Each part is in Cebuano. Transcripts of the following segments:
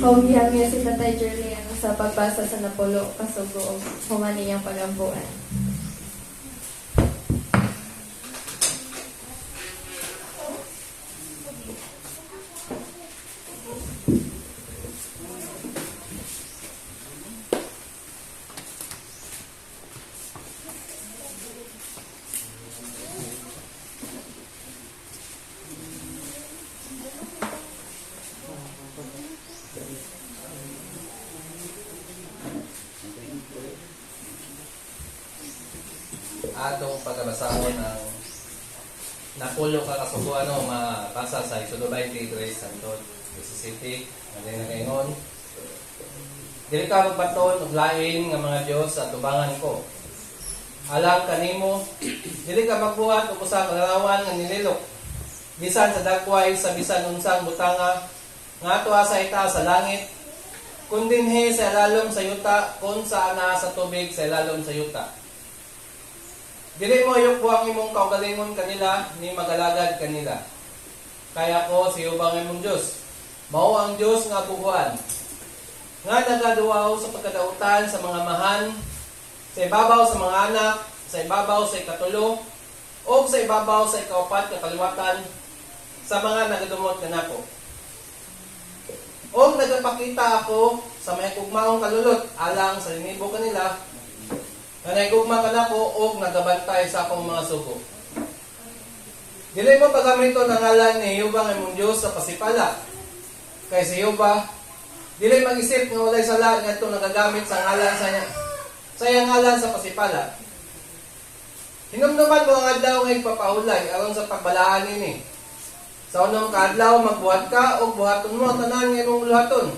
Kung gihangyo si Tatay Jerly ang sa pagbasa sa napulo ka sugo ug human niyang pagampuan. Atong pagkabasahon ang napulo ka kasuguan, no, mabasa sa Exodo 23 hangtod 17. Ang nagaingon: "Dili ka magbaton og lain nga mga dios sa tubangan ko. Alang kanimo, dili ka magbuhat og usa ka larawan nga nililok, bisan sa dagway, sa bisan unsang butanga nga tuwa sa itaas sa langit, kun dinhi sa ilalom sa yuta, kun sa anaa sa tubig sa ilalom sa yuta. Dili mo yukbo ang imong kaugalingon kanila, ni magalagad kanila. Kay ako si Jehova nga imong Dios. Mao ang Dios nga buguan, nga nagaduaw sa pagkadautan sa mga amahan, sa ibabaw sa mga anak, sa ibabaw sa ikatulo, o sa ibabaw sa ikaupat nga kaliwatan sa mga nagadumot kanako. O nagapakita ako sa mahigugmaong kalulot alang sa linibo kanila nga nahigugma kanako og nagabantay sa akong mga sugo. Dili mo pagamiton ang ngalan ni Jehova nga imong Dios sa pasipala. Kay si Jehova dili mag-isip nga walay sala ngadtong nagagamit sa ngalan sa niya, sa iyang ngalan sa pasipala. Hinumduman mo ang adlaw nga igpapahulay aron sa pagbalaan nini. Sa unong kaadlaw magbuhat ka ug buhaton mo ang tanan nga imong buluhaton.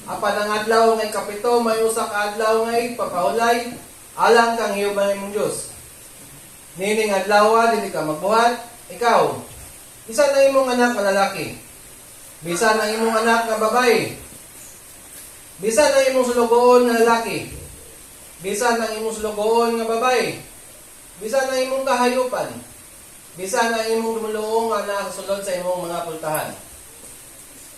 Apan ang adlaw nga ikapito may usa ka adlaw nga igpapahulay alang kang Jehova nga imong Dios. Niining adlaw dili ka magbuhat, ikaw, bisan ang imong anak nga lalaki, bisan ang imong anak nga babaye, bisan ang imong sulugoon nga lalaki, bisan ang imong sulugoon nga babaye, bisan ang imong kahayupan, bisan ang imong dumuluong nga naa sa sulod sa imong mga pultahan.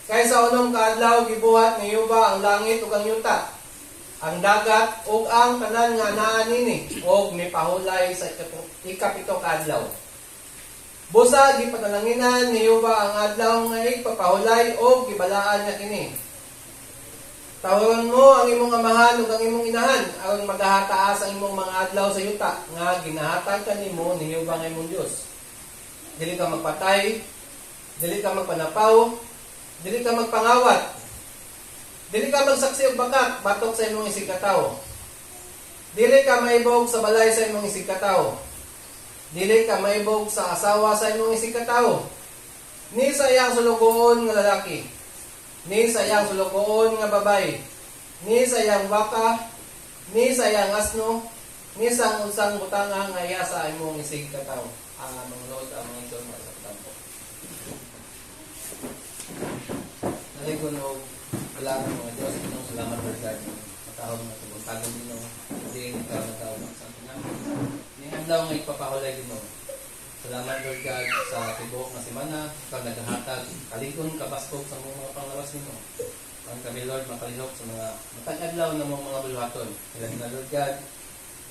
Kay sa unong kaadlaw gibuhat ni Jehova ang langit ug ang yuta, ang dagat ug ang tanan nga naa nini, ug mipahulay sa ikapito ka adlaw. Busa gipanalanginan ni Jehova ang adlaw nga igpapahulay ug gibalaan niya kini. Tahuron mo ang imong amahan ug ang imong inahan aron magahataas ang imong mga adlaw sa yuta nga ginahatag kanimo ni Jehova nga imong Dios. Dili ka magpatay, dili ka magpanapaw, dili ka magpangawat, dili ka magsaksi og bakak batok sa imong isigkatawo. Dili ka maibog sa balay sa imong isigkatawo. Dili ka maibog sa asawa sa imong isigkatawo, ni sa iyang sulugoon nga lalaki, ni sa iyang sulugoon nga babaye, ni sa iyang baka, ni sa iyang asno, ni sa unsang butanga nga iya sa imong isigkatawo." Ang mga Lord, ang mga igsoon, mga sa tampo. Naligon og wala ang mga Diyos, Ginoo, salamat, Lord God. Matahog na tubong Ginoo. Hindi ikaw natawag sa namin. Ning adlaw nga ipapahulay, Ginoo. Salamat, Lord God, sa tibuok nga semana, ikaw nagahatag kalig-on kabaskog sa mga panglawas, Ginoo. Ang kami, Lord, makalihok sa mga matag adlaw na mga buluhaton. Ilabi na, Lord God,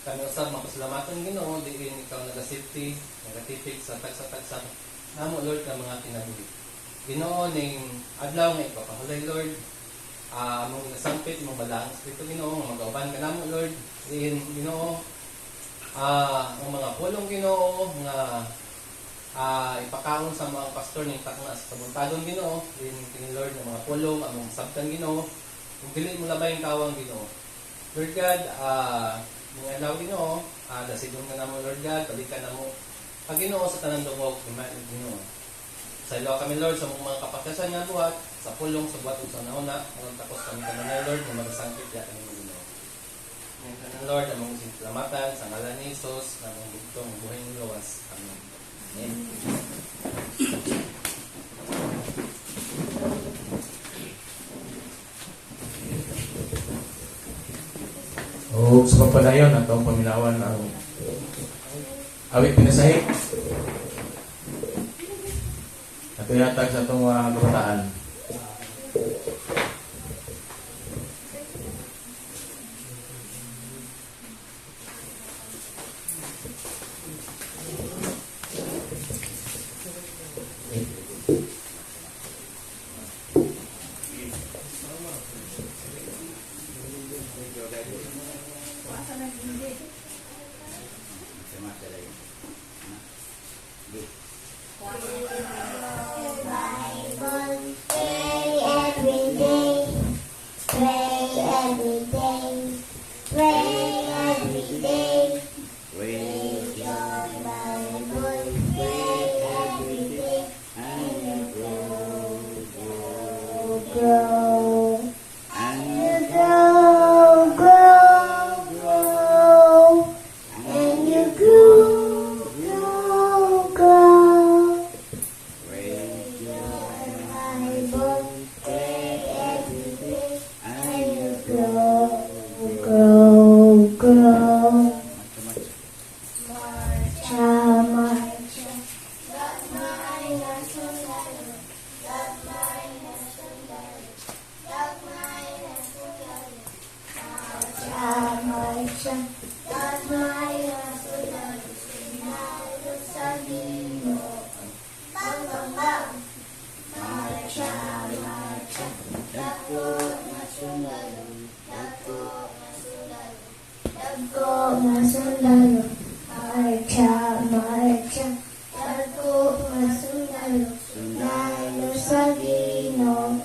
kami usab mapasalamatan, Ginoo, diin ikaw naga-safety, nagatipik sa tagsa-tagsa namo, Lord, nga mga kinabuhi. Ginoo, ning adlaw nga ipapahulay, Lord, among nasampit imong balaang espiritu, Ginoo, nga magauban ka namo, Lord. Diin, Ginoo, ang mga pulong, Ginoo, nga ipakaon sa mga pastor ning takna sa kabuntagon, Ginoo, diin kini, Lord, ang mga pulong among sabtan, Ginoo, ug dili mo labay ang kawang, Ginoo. Lord God, ning adlaw, Ginoo, dasigon ka namo, Lord God, balikan namo pag Ginoo sa tanang dungog, Ginoo. Sa ilo kami, Lord, sa mga kapakyasan nga buhat, sa pulong, sa buhat ug sa nauna, aron takos kami kanunay, Lord, nga magasangkit ya kami, Ginoo. Ngayon tanan, Lord, among salamatan sa ngalan ni Jesus, na among bugtong buhay ng lawas. Amen. Amen. O sa pagpadayon, atong paminawan ang awit pinasahik. Ato yatag sa atong mga kabataan. Pray every day. Pray every day. Read your Bible. Pray every day. And you grow, grow, grow. And you grow, grow, grow. And you grow, grow, grow. Read your Bible. Pray every day. And you grow, grow, grow. Marcha, marcha. Gagmay nga sundalo. Gagmay nga sundalo. Gagmay nga sundalo. Marcha, marcha. Gagmay nga sundalo. Sundalo sa Ginoo. Bang, bang, bang. Marcha, marcha. Dako nga sundalo. Dako nga sundalo. Dako nga sundalo. Marcha, marcha. Dako nga sundalo. Sundalo sa Ginoo.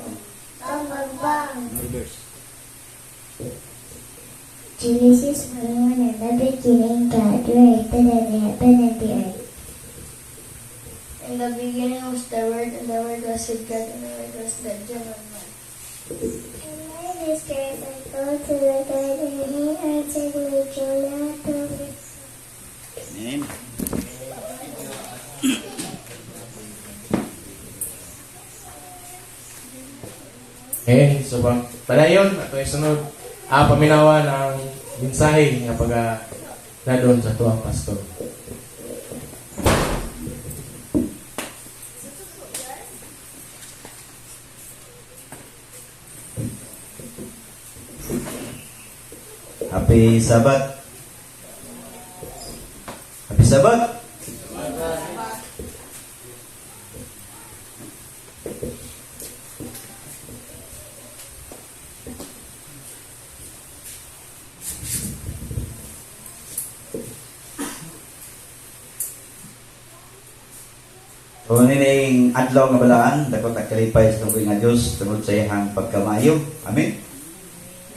Bang, bang, bang. Genesis 1:1. In the beginning, God created the heaven and the earth. In the beginning was the Word, and the Word was with God, and the Word was God. John 1:1. My name is Jared. I go to the garden and he answered me, Jonah told me. Amen. Okay, so pag padayon ato isunod paminawan ang mensahe nga pag nadon sa tuang pastor. Happy Sabbath. Happy Sabbath. So, nining adlaw nga balaan, dakot ang kalipay sa tungkol nga Diyos tungod sa iyang pagkamayo. Amen.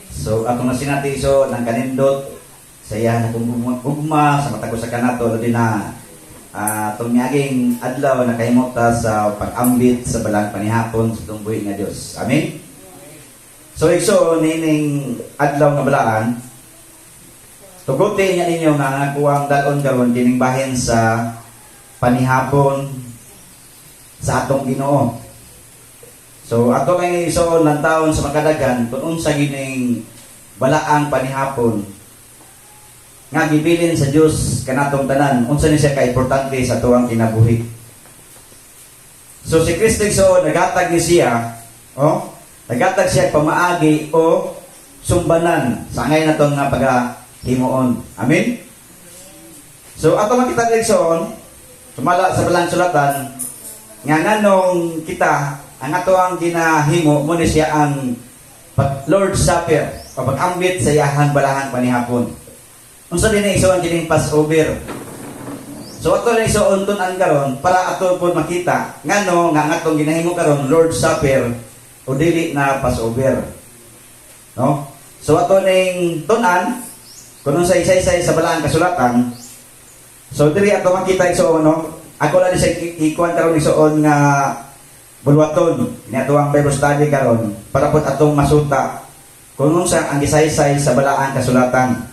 So, atong nasinati iso ng kanindot sa iyang gugma sa matag usa kanato labi na atong miaging adlaw na kahimot ta sa pag-ambit sa balang panihapon sa atong buhi nga Dios. Amen. So igsoon nining adlaw nga balaan, tuguti niya ninyo nga ang akuang dal-on karon kining bahin sa panihapon sa atong Ginoo. So ato kay isuon lang taon sa makadagan kung unsa gining balaang panihapon nga gibilin sa Dios kanatong tanan, unsa ni siya kaimportante sa tuang kinabuhi. So si Kristo igsoon naghatag ni siya, oh, naghatag siya pamaagi o sumbanan sa angay natong nga pagahimuon. Amen. So ato makita igsoon sumala sa balang sulatan nga nganong kita ang ato ang ginahimo mo ni siya ang pag Lord's Supper o pag-ambit sa iyahang balahang panihapon. Unsa din ang isuon kining Passover? So ato na isuon tun-an karon para ato pod makita ngano nga ang atong ginahimo karon Lord's Supper o dili na Passover. No? So ato ning tun-an kun unsa isa-isa sa balaang kasulatan. So diri ato makita isuon, no? Ako lang sa ikuan karon isuon nga bulwaton ni ato ang Bible study karon para pod atong masuta kung unsa ang gisaysay sa balaang kasulatan.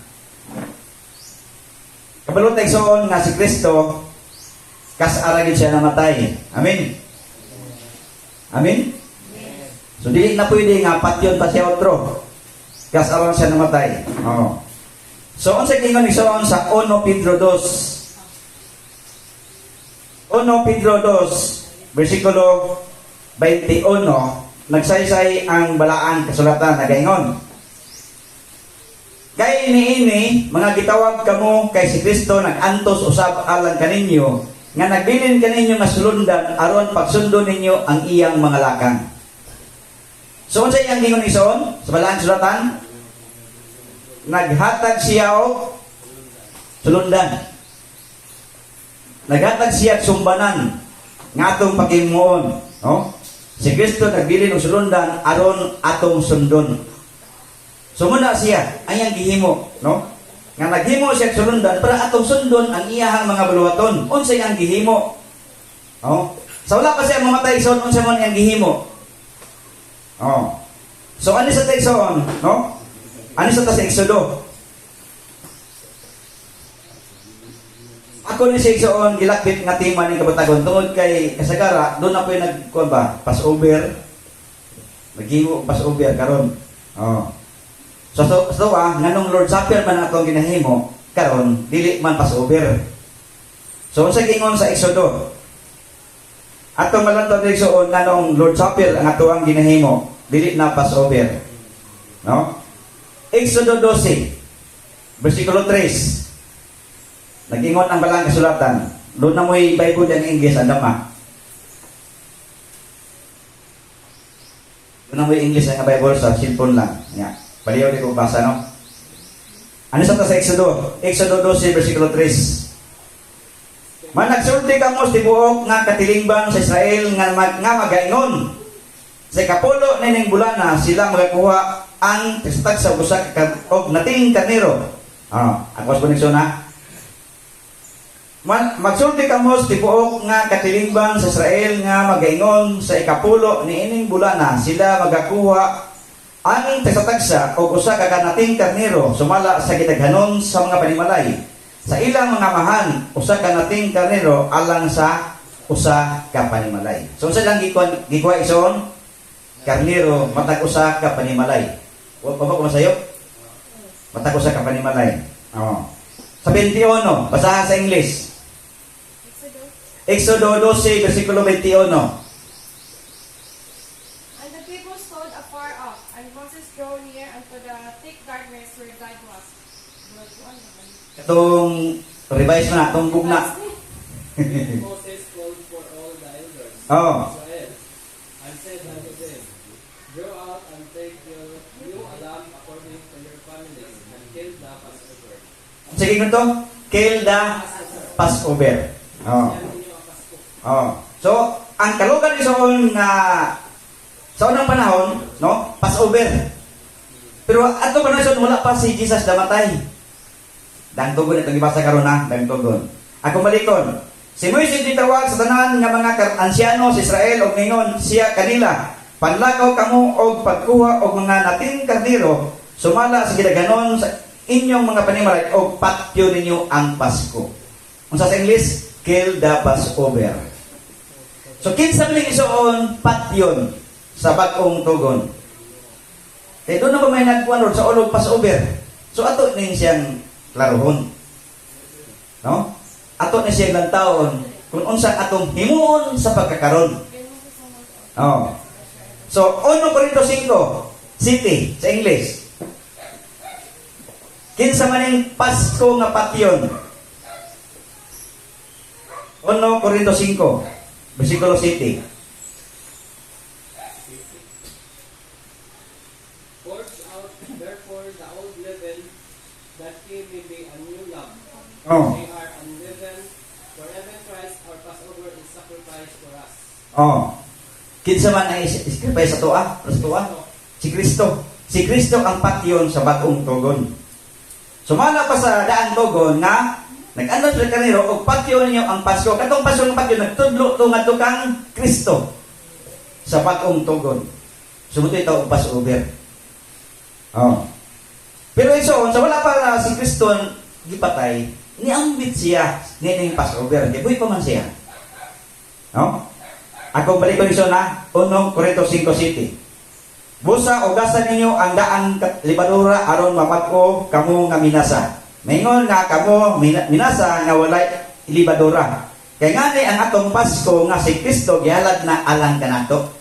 Kabalo ta igsoon nga si Kristo kas-ara gid siya namatay. Amen. Amen. So dili na pwede nga patyon pa siya otro. Kas-ara siya namatay. Oo. So unsa giingon igsoon sa 1 Pedro 2? 1 Pedro 2 versikulo 21 nagsaysay ang balaang kasulatan nagaingon. Kay niini mga gitawag kamo kay si Kristo nag-antos usab alang kaninyo nga nagbilin kaninyo nga sulundan aron pagsundo ninyo ang iyang mga lakang. So unsa iyang gingon ison sa balaang sulatan? Naghatag siya og sulundan. Naghatag siya og sumbanan nga atong pakimuon, no? Si Kristo nagbilin og sulundan aron atong sundon. So muna siya ang iyang gihimo, no? Nga naghimo siya og sulundan para atong sundon ang iyahang mga buluhaton. Unsa iyang gihimo? Oh. Sa wala pa siya mamatay, igsoon, unsa man iyang gihimo? Oh. So ano sa igsoon, no? Ano sa ta sa Exodo? Ako ni siya igsoon gilakbit nga tema ning kabatagon tungod kay kasagara doon ako yung nagkuan ba, Passover. Naghimo Passover karon. Oh. So, nganong Lord Supper man atong ginahimo karon, dili man Passover. So unsa gingon sa Exodo? Atong malantaw diri igsoon nganong Lord Supper ang atoang ginahimo, dili na Passover. No? Exodo 12 versikulo 3. Nag-ingon ang balang kasulatan. Doon na mo'y Bible ang English, ang dama. Doon na mo'y English ang Bible sa cellphone lang. Ya. Paliyaw di ko basa, no? Ano sa ta sa Exodo? Exodo 12, versikulo 3. Man nagsulti kamo sa tibuok nga katilingban sa Israel nga, nga magaingon. Sa kapulo nining bulana sila magakuha ang tagsa og usa ka og nating karnero. Ah, ako sa koneksyon ha. Magsulti kamo sa tibuok nga katilingban sa Israel nga magaingon sa ikapulo niining bulana sila magakuha ang tagsa-tagsa og usa ka kanating karnero sumala sa gidaghanon sa mga panimalay. Sa ilang mga amahan, usa ka nating karnero alang sa usa ka panimalay. So unsa lang gikuha igsoon? Karnero matag usa ka panimalay. Wa pa ba ko masayo? Matag usa ka panimalay. Oo. Sa 21, basahan sa English. Exodo 12, versikulo 21. And the people stood afar off, and Moses drew near unto the thick darkness where God was. Katong revise na, atong bugna. Moses called for all the elders Oh. of Israel and said unto them, Draw out and take you a lamb according to your families, and kill the Passover. Sige to, kill the Passover. Oh. Yan ninyo ang Pasko. Oh. So, ang kalugan ni Saul nga sa unang panahon, no, Passover. Pero ato panahon sa wala pa si Jesus namatay. Dang tugon itong gibasa karon ha, dang tugon. Ako malikon. Si Moises gitawag sa tanan nga mga ansyano sa Israel og ningon siya kanila, panlakaw kamo og pagkuha og mga nating karnero sumala sa gidaghanon sa inyong mga panimalay og patyo ninyo ang Pasko. Unsa sa English? Kill the Passover. So kinsa man isuon patyon sa bag-ong tugon. Kay doon na ba may nagkuan sa ulog Passover. So ato ning siyang klarohon. No? Ato ni siyang lantaon kung unsa atong himuon sa pagkakaron. Oh. So 1 Corinto 5 City sa English. Kinsa man ning Pasko nga patyon? 1 Corinto 5 versikulo 7. Purge out therefore the old leaven, that ye may be a new lump. Oh. They are unleavened, for even Christ our Passover is sacrificed for us. Oh. Kinsa man ang sacrifice sa tuwa? Sa tuwa? Si Kristo. Si Kristo ang patyon sa bag-ong tugon. Sumala pa sa daang tugon nga nag-andam sila kaniro og patyon ninyo ang Pasko. Katong Pasko ng patyon nagtudlo to ngadto kang Kristo sa bag-ong tugon. Sumuto ito og Passover. Oh. Pero iso, sa wala pa si Kristo gipatay, niambit siya nining Passover. Di buhi pa man siya. No? Ako balik ko iso na 1 Corinto 5 City. Busa ugasan ninyo ang daang libadura aron mapag-o kamo nga minasa. Maingon nga kamo minasa nga walay libadura. Kay ngani ang atong Pasko nga si Kristo gihalad na alang kanato.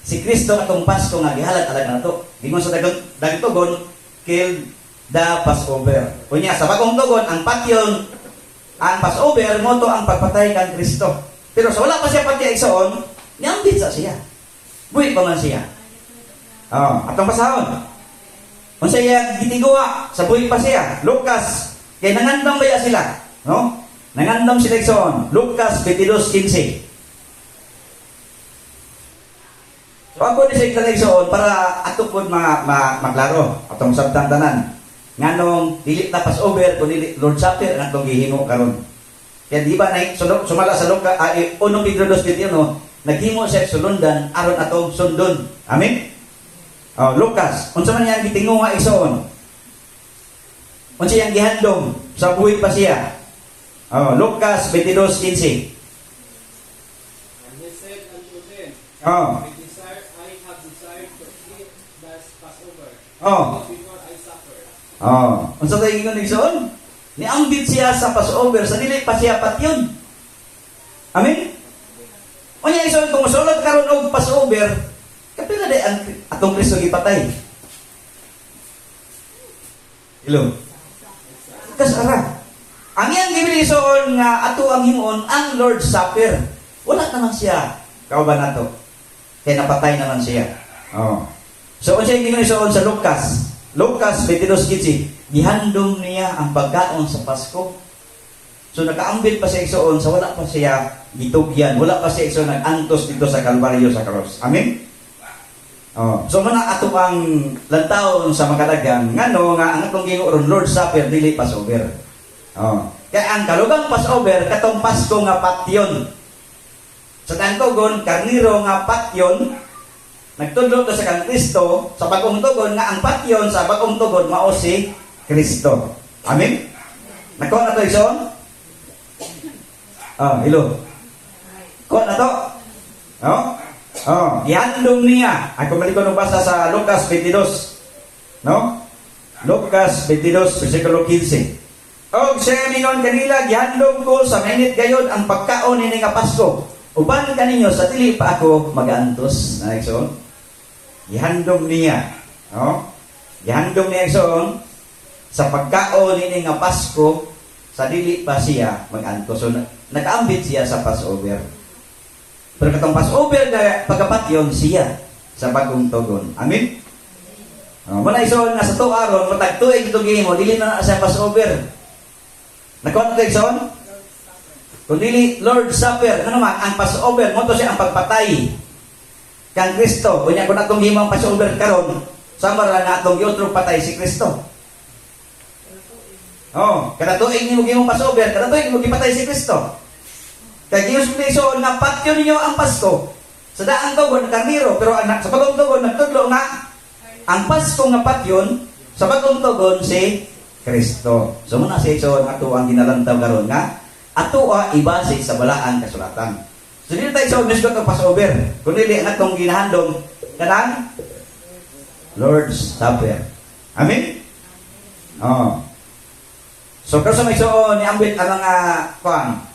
Si Kristo atong Pasko nga gihalad alang kanato. Gingon sa dagang tugon, kill the Passover. Unya sa bagong tugon ang patyon ang Passover mo to ang pagpatay kang Kristo. Pero sa wala pa siya patya igsoon, niambit sa siya. Buhi pa man siya. Oh, atong basahon. Unsa iya gitiguha sa buhi pa siya? Lucas, kay nangandam baya sila, no? Nangandam sila igsoon. Lucas 22:15. So ako ni sa igsoon para ato pod ma maklaro atong sabtang tanan. Nganong dili ta Passover kun dili Lord Supper ang atong gihimo karon. Kaya di ba na sumala sa Luka 1 Pedro 2:21, naghimo siya sulundan aron atong sundon. Amen. Oh, Lucas, unsa man iyang gitinguha, igsoon? Unsa iyang gihandom sa buhi pa siya? Oh, Lucas 22:15. And he said unto them, I have desired to eat this Passover before I suffer. Oh, unsa tay ingon, igsoon? Niambit siya sa Passover sa dili pa siya patyon. Amen. Unya, igsoon, kung mosulod karon og Passover, kapila day ang atong Kristo gipatay? Hello. Kasara. Ang iyang gibilin, igsoon, nga ato ang himuon ang Lord's Supper. Wala naman siya kauban nato. Kaya napatay naman siya. Oh. So unsa yung igsoon sa Lucas? Lucas 22:15, gihandom niya ang pagkaon sa Pasko. So nakaambit pa siya, igsoon, sa wala pa siya gitugyan, wala pa siya, igsoon, nag-antos dito sa Kalbaryo sa cross. Amen? Oh. So muna ato ang lantawon sa makadagan ngano nga ang atong ginoo ron Lord's Supper, dili Passover. Oh. Kaya ang kalugang Passover katong Pasko nga patyon. Sa daang tugon, karniro nga patyon, nagtudlo to sa kang Kristo sa bagong tugon nga ang patyon sa bagong tugon mao si Kristo. Amen? Nakuha na to, igsoon? Oh, hello. Kuha na to? Oh? Oh, gihandom niya. Ako balik ko nung basa sa Lucas 22. No? Lucas 22, versikulo 15. Og siya mingon kanila, "Gihandom ko sa mainit gayod ang pagkaon ini nga Pasko uban kaninyo sa dili pa ako magaantos." Na, igsoon? Gihandom niya. No? Gihandom niya, igsoon, sa pagkaon ini nga Pasko sa dili pa siya magantos. So, nakaambit siya sa Passover. Pero katong Passover na pagkapatyon siya sa bagong tugon. Amen? Oh, muna, igsoon, nga sa tuaron, matag tuig ito mo, dili na na sa Passover. Nakuha na ito, igsoon? Kung dili Lord's Supper, ano man, ang Passover, mo to siya ang pagpatay kang Kristo. Unya kung atong himong Passover karon, sama ra na atong giutrog patay si Kristo. Oh, kada tuig nimo gihimong Passover, kada tuig mo gipatay si Kristo. Kay Diyos mo igsoon nga patyon ninyo ang Pasko. Sa daang tugon karniro, pero ang sa bagong tugon nagtudlo nga ang Pasko nga patyon sa bagong tugon si Kristo. So muna siya, igsoon, ato ang ginalantaw karon nga atoa ibase sa balaang kasulatan. So dili tayo sa misgot ng Passover. Kun dili ang atong ginahandom kanang Lord's Supper. Amen? Oh. So karon sa may igsoon niambit ang mga kuan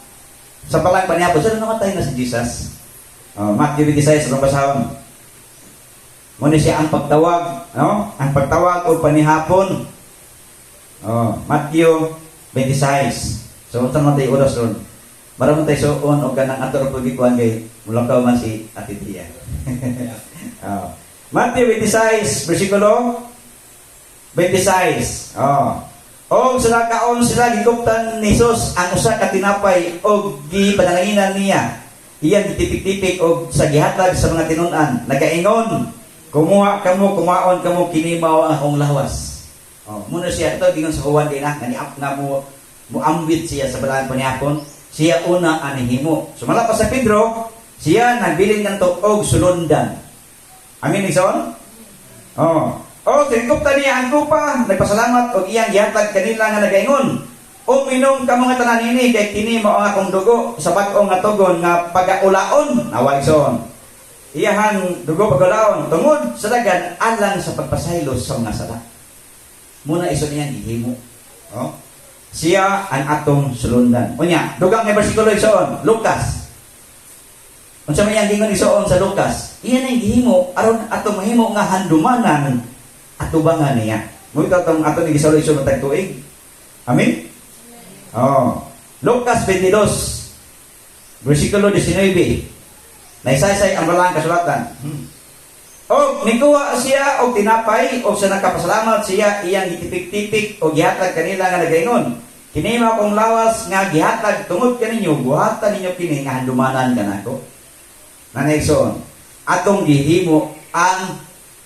sa palang panihapon, saan namatay na si Jesus? Oh, Matthew 26 atong basahon. Muna siya ang pagtawag, no? Ang pagtawag o panihapon. Oh, Matthew 26. So unsa man tayo oras ron? Maramon tayo suon og kanang ato ra pud gikuan kay mulakaw man si Ate Tia. Oh. Matthew 26 versikulo 26. Oh. Og sa nakaon sila, gikuptan ni Jesus ang usa ka tinapay og gipanalanginan niya. Iyang gitipik-tipik og sa gihatag sa mga tinun-an. Nagaingon, "Kumuha kamo, kumaon kamo, kini mao ang akong lawas." Oh, muna siya ito gingon sa Juan din na nga nga mo muambit siya sa balaan panihapon, siya una ang nihimo. Sumala pa sa Pedro, siya nagbilin ngadto og sulundan. Amen, igsoon? Oh. Oh, tinigupta niya ang kupa, nagpasalamat og iyang gihatag kanila nga nagaingon, "Uminom kamo nga tanan ini kay kini mao ang akong dugo sa bag-o nga tugon nga pagaulaon." Nawa, igsoon. Iyahang dugo pagaulaon tungod sa dagan alang sa pagpasaylo sa mga sala. Muna iso niya gihimo. Oh. Siya ang atong sulundan. Unya, dugang may bersikulo, igsoon, Lucas. Unsa may iyang gingon, igsoon, sa Lucas? Iya na gihimo aron atong mahimo nga handumanan atubangan niya. Mo ito atong ato ni gisalo igsoon matag tuig. Amen? Oh. Lucas 22 versikulo 19. Naisaysay ang balaang kasulatan. Og nikuha siya og tinapay og sa nakapasalamat siya iyang gitipik-tipik og gihatag kanila nga nagaingon, "Kini mao akong lawas nga gihatag tungod kaninyo, buhatan ninyo kini nga handumanan kanako." Nanay, igsoon. Atong gihimo ang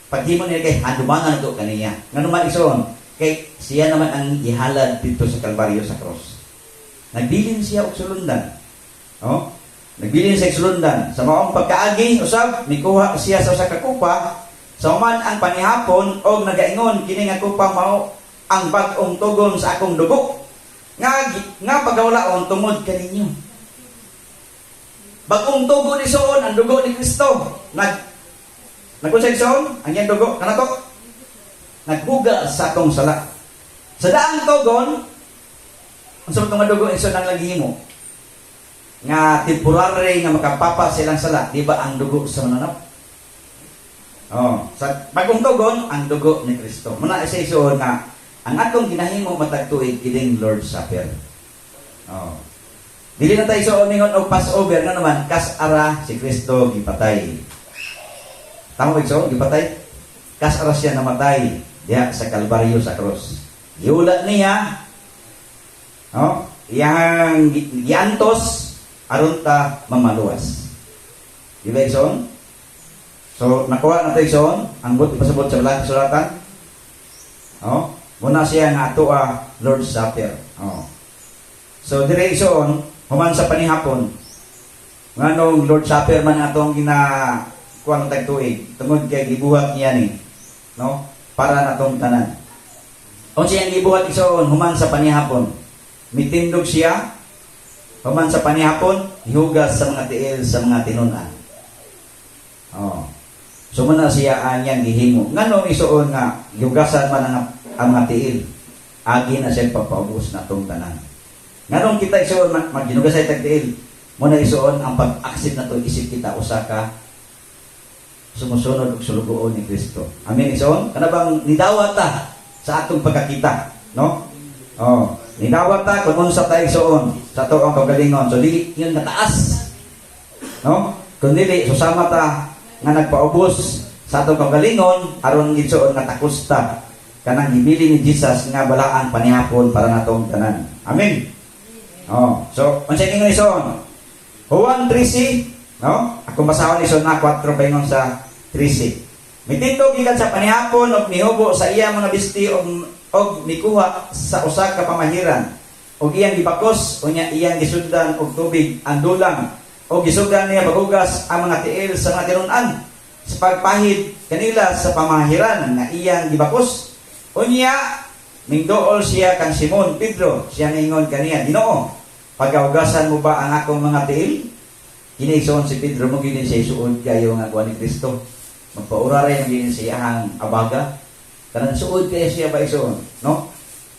paghimo niya kay handumangan nato kaniya. Ngano man, igsoon? Kay siya naman ang gihalad dito sa Kalbaryo, sa cross. Nagbilin siya og sulundan. Oh? Nagbilin siya og sulundan. Sa maong pagkaagi, usab, mikuha siya sa usa ka kupa sa human ang panihapon og nagaingon, "Kini nga kupa mao ang bag-ong tugon sa akong dugo nga pagawlaon tungod kaninyo." Bag-ong tugon, igsoon, ang dugo ni Kristo. Nag-unsa, igsoon? Ang iyang dugo kanato naghuga sa atong sala. Sa daang tugon, unsa man tong dugo, igsoon, ang naghimo nga temporary nga makapapa silang sala, di ba ang dugo sa mananap? Oh, sa bagong tugon, ang dugo ni Kristo. Muna sa igsoon nga ang atong ginahimo matag tuig kining Lord's Supper. Oh. Dili na tayo igsoon ningon og Passover nga naman kas-ara si Kristo gipatay. Tama ba, igsoon, gipatay? Kas-ara siya namatay diha sa Kalbaryo, sa cross. Giula niya, oh, iyang giantos aron ta mamaluwas. Di ba, igsoon? So, nakuha na ito, igsoon, ang buot ipasabot sa Balaang Kasulatan. Oh, muna siya nga atoa Lord's Supper. Oh. So, dire, igsoon, human sa panihapon, nganong Lord's Supper man atong gina kuang tagtuig, tungod kay gibuhat niya ni, no? Para natong tanan. Unsa iyang gibuhat, igsoon, human sa panihapon? Mitindog siya, human sa panihapon, hihugas sa mga tiil sa mga tinun-an. Oh. So muna siya ang iyang gihimo. Nganong, igsoon, nga gihugasan man ang mga tiil? Agi na siya pagpaubos na itong tanan. Nganong kita, igsoon, maghinugasay tag tiil? Muna, igsoon, ang pag-accept na to isip kita usa ka sumusunod og sulugoon ni Kristo. Amen, igsoon? Kana bang nidawat ta sa atong pagkakita, no? Oh, nidawat ta kung unsa ta, igsoon, sa ato ang kaugalingon. So dili yun nataas. No? Kun dili susama ta nga nagpaubos sa atong kaugalingon aron, igsoon, nga takos ta kanang gibili ni Jesus nga balaan panihapon para natong tanan. Amen. Oh, so unsa ingon, igsoon? Juan 13, no? Ako basahon, igsoon, na 4 paingon sa 13. Mitindog gikan sa panihapon og mihubo sa iya mga bisti og mikuha sa usa ka pamahiran og iyang gibakos, unya iyang gisundan og tubig ang dulang og gisugdan niya paghugas ang mga tiil sa mga tinun-an sa pagpahid kanila sa pamahiran nga iyang gibakos. Unya mingduol siya kang Simon Pedro. Siya ningon kaniya, "Ginoo, pagahugasan mo ba ang akong mga tiil?" Kini, igsoon, si Pedro mo gini siya suod kayo nga kuan ni Kristo. Magpauraray ang gini siya ang abaga. Kanang suod kayo siya ba, igsoon, no?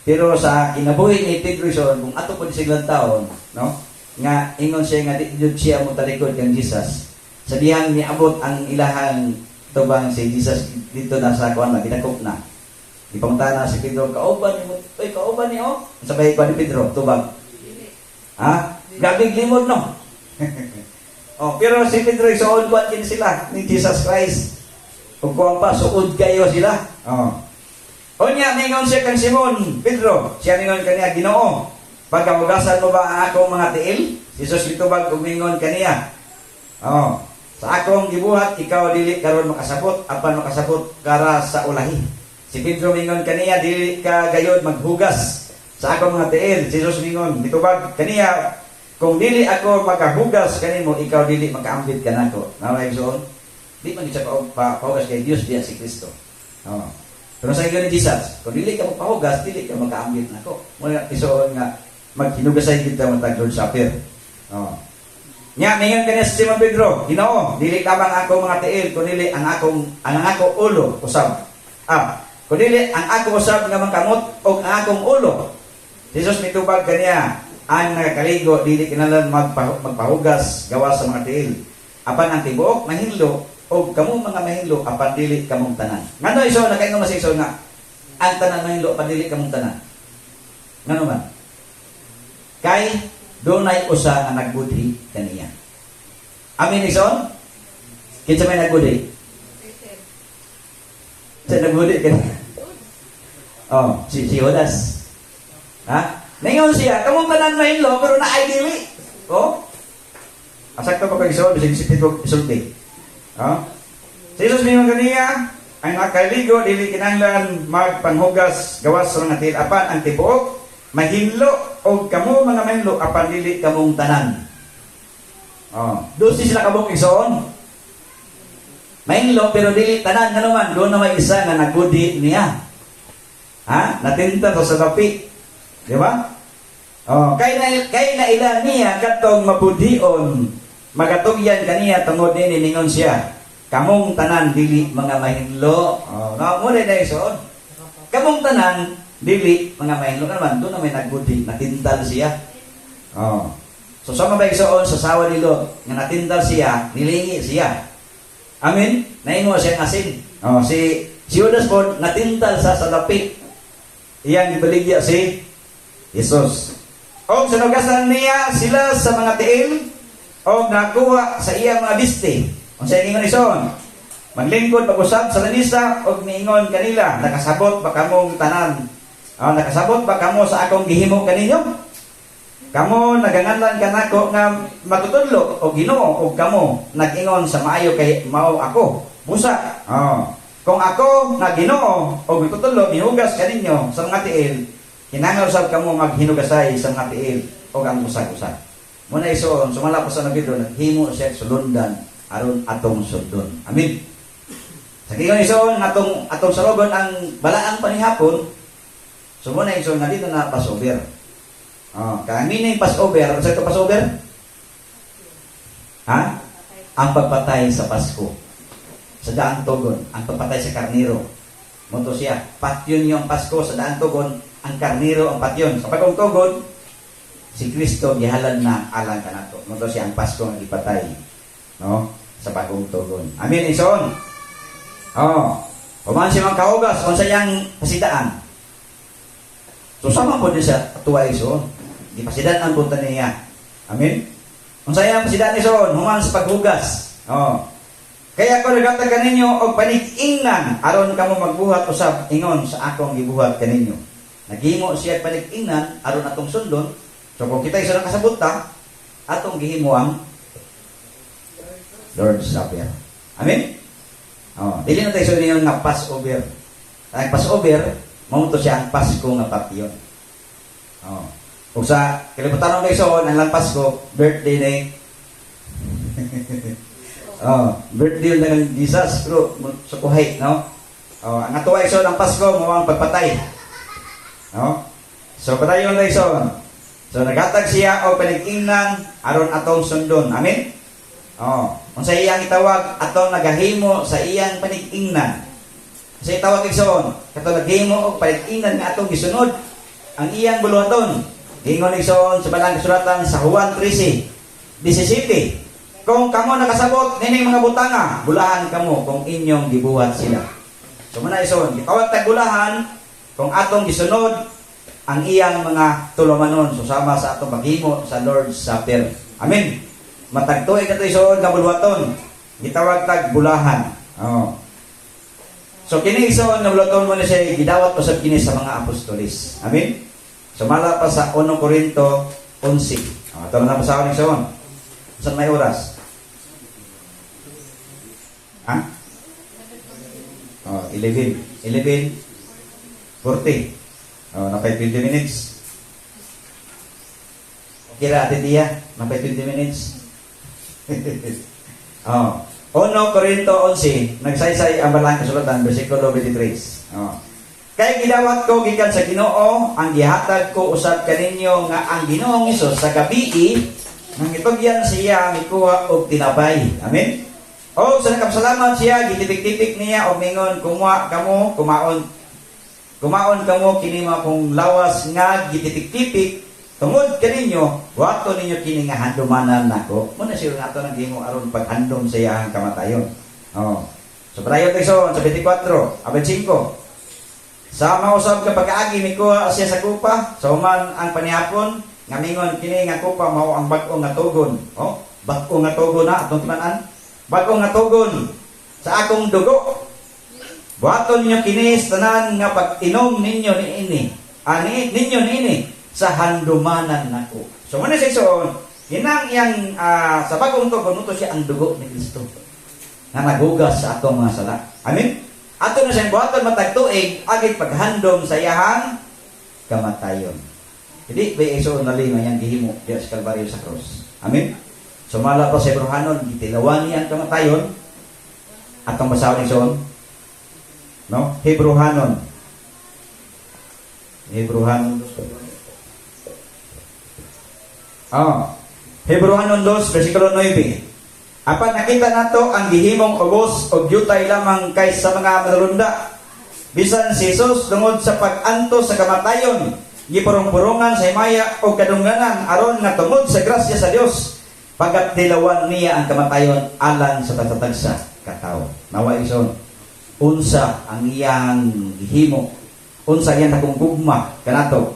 Pero sa kinabuhi ni Pedro, igsoon, kung ato po siglang taon, no? Nga ingon siya nga di jud siya mo talikod kang Jesus. Sa dihang niabot ang ilahang tubang si Jesus dito na sa kuan na ginakop na. Ipangutana si Pedro, "Kauban ni mo, oy, kauban ni oh." Sabay kuan ni Pedro, tubag. Ha? Grabe limod, no? Oh, pero si Pedro isuod kuan kini sila ni Jesus Christ. Ug kuan pa, suod kayo sila. Oh. Unya ningon siya kang Simon Pedro, siya ningon kaniya, "Ginoo, pagkahugasan mo ba ang akong mga tiil?" Si Jesus mitubag ug ningon kaniya, "Oh, sa akong gibuhat ikaw dili karon makasabot, apan makasabot kara sa ulahi." Si Pedro mingon kaniya, "Dili ka gayod maghugas sa akong mga tiil." Si Jesus mingon, mitubag kaniya, "Kung dili ako makahugas kanimo, ikaw dili makaambit kanako." Naway, igsoon? Di man gid siya pahugas kay Dios diya si Kristo. Oh. Pero sa ingon ni Jesus, kung dili ka magpahugas, dili ka makaambit nako. Muna, igsoon, nga maghinugasay kita matag Lord Supper. Oh. Nya mingon kaniya si Simon Pedro, "Ginoo, dili lamang ako mga tiil, kundi ang ako ulo usab. Ah, kundi ang ako usab nga mga kamot og ang akong ulo." Jesus mitubag kaniya, "Ang nakakaligo dili kinahanglan magpahugas gawas sa mga tiil. Apan ang tibuok mahinlo, og kamo mga mahinlo apan dili kamong tanan." Ngano, igsoon, nakaingon man si igsoon nga ang tanan mahinlo apan dili kamong tanan? Ngano man? Kay dunay usa nga nagbudhi kaniya. Amen, igsoon? Kinsa may nagbudhi? Sa nagbudhi kaniya? Oh, si Judas. Ha? Ningon siya, "Kamong tanan mahinlo, pero naay dili." Oh? Asakto pa kay igsoon, bisag si Pedro isulti. Ha? Si Jesus mingon kaniya, ang nakaligo dili kinahanglan magpanghugas gawas sa mga tiil apan ang tibuok mahinlo, og kamo mga mahinlo apan dili kamong tanan. Oh, 12 sila kabuk, igsoon. Mahinlo pero dili tanan, ngano man doon na may isa nga nagudi niya. Ha? Natinta to sa lapi. Di ba? Oh, kay na ila niya katong mabudion magatugyan kaniya tungod nini ningon siya, "Kamong tanan dili mga mahinlo." Oh, no, mo na igsoon. Kamong tanan dili mga mahinlo naman doon na may nagbudi, natintal siya. Oh. So sa mga igsoon sa sawa ni Lot nga natintal siya, nilingi siya. Amen. Nahimo siya asin. Oh, si si Judas po natintal sa lapi. Iyang gibaligya si Jesus. Og sa nugasan niya sila sa mga tiil og nakuha sa iyang mga biste. Unsa ingon, igsoon? Maglingkod pag-usab sa lamisa og niingon kanila, "Nakasabot ba kamong tanan? Ah, nakasabot ba kamo sa akong gihimo kaninyo? Kamo naganganlan kanako nga matutudlo o Ginoo og kamo nag-ingon sa maayo kay mao ako. Busa. Oh. Kung ako nga Ginoo og matutudlo mihugas kaninyo sa mga tiil, kinahanglan usab kamo maghinugasay sa mga tiil og ang usag-usag." Muna, igsoon, sumala pa sa Pedro, naghimo siya sulundan aron atong sundon. Amen. Sa gigon, igsoon, atong atong salugon ang balaang panihapon. So muna, igsoon, nga dito na Passover. Oh, kaya meaning Passover, sa ito Passover? Ha? Ang pagpatay sa Pasko. Sa daang tugon, ang pagpatay sa karniro. Mao to siya, patyon yung Pasko sa daang tugon, ang karniro ang patyon. Sa bagong tugon, si Kristo gihalad na alang kanato. Mao to siya ang Pasko nga gipatay. No? Sa bagong tugon. Amen, igsoon. Oh. Human siya magkahugas, unsa iyang pasidaan. So sama po din sa tuwa, igsoon. Gipasidaan po ta niya. Amen. Unsa iyang pasidaan, igsoon, human sa paghugas. Oh. "Kaya ako nagatag kaninyo og panig-ingnan aron kamo magbuhat usab ingon sa akong gibuhat kaninyo." Naghimo siya panig-ingnan aron atong sundon. So kung kita isa nakasabot ta, atong gihimo ang Lord's Supper. Amen? Oh, dili na tayo sa ninyo nga Passover. Ang Passover, mao to siya ang Pasko nga patyon. Oh. Ug sa kalibutan ng igsoon, ang lang Pasko, birthday ni oh, birthday ng Jesus pero sa kuhay, no? Oh, ang atuwa, igsoon, ang Pasko mao ang pagpatay. No? So padayon na, igsoon. So naghatag siya og panig-ingnan aron atong sundon. Amen? Oh, unsa iyang itawag atong nagahimo sa iyang panig-ingnan? Sa itawag, igsoon, katong naghimo og panig-ingnan nga atong gisunod ang iyang buluhaton. Gingon, igsoon, sa balang kasulatan sa Juan 13:17. "Kung kamo nakasabot nining mga butanga, bulahan kamo kung inyong gibuhat sila." So muna, igsoon, gitawag tag bulahan kung atong gisunod ang iyang mga tulumanon, so sama sa atong paghimo sa Lord's Supper. Amen. Matag tuig ato, igsoon, nga buluhaton. Gitawag tag bulahan. Oh. So kini, igsoon, nga buluhaton mo na siya gidawat usab kini sa mga apostolis. Amen. Sumala pa sa 1 Corinto 11. Oh, ito na basahon, igsoon. Saan may oras? Ha? Oh, 11. 11 40. Oh, napay 20 minutes. Okay ra, Ate Tia. Napay 20 minutes. Oh. 1 Corinto 11, nagsaysay ang balang kasulatan, versikulo 23. Oh. "Kay gidawat ko gikan sa Ginoo ang gihatag ko usab kaninyo nga ang Ginoong Hesus sa gabii nang itugyan siya mikuha og tinapay." Amen. Og sa nakapasalamat siya, gitipik-tipik niya og mingon, "Kumuha kamo, kumaon. Kumaon kamo, kini mao akong lawas nga gitipik-tipik tungod kaninyo, buhaton ninyo kini nga handumanan nako." Muna siya nga ato nang gihimo aron paghandom sa iyang kamatayon. Oh. So padayon, igsoon, sa 24, abay 5. Sama usab ka pag-aagi mikuha siya sa kupa sa human ang panihapon nga mingon, "Kini nga kupa mao ang bag-o nga tugon." Oh, bag-o nga tugon na atong timan-an. "Bag-o nga tugon sa akong dugo. Buhaton ninyo kini sa tanan nga pag-inom ninyo niini. Ani ninyo niini sa handumanan nako." So muna siya, igsoon, kinang iyang sa bagong tugon to siya ang dugo ni Kristo. nga naghugas sa atong mga sala. Amen? Ato na siyang buhaton matag tuig agig paghandom sa iyahang kamatayon. Hindi ba igsoon nali nga iyang gihimo diya sa Kalbaryo sa cross. Amen? Sumala pa sa Hebrehanon, gitilawan niya ang kamatayon. Atong basahon, igsoon. No? Hebrehanon. Hebrehanon. Oh. Hebrehanon 2, versikulo 9. Apan nakita nato ang gihimong ubos og yutay lamang kaysa mga manulunda. Bisan si Jesus tungod sa pag-antos sa kamatayon, gipurong-purungan sa himaya o kadungganan aron nga tungod sa grasya sa Dios pagatilawan niya ang kamatayon alang sa tagsa katawo. Nawa, igsoon, unsa ang iyang gihimo, unsa iyang dakong gugma kanato,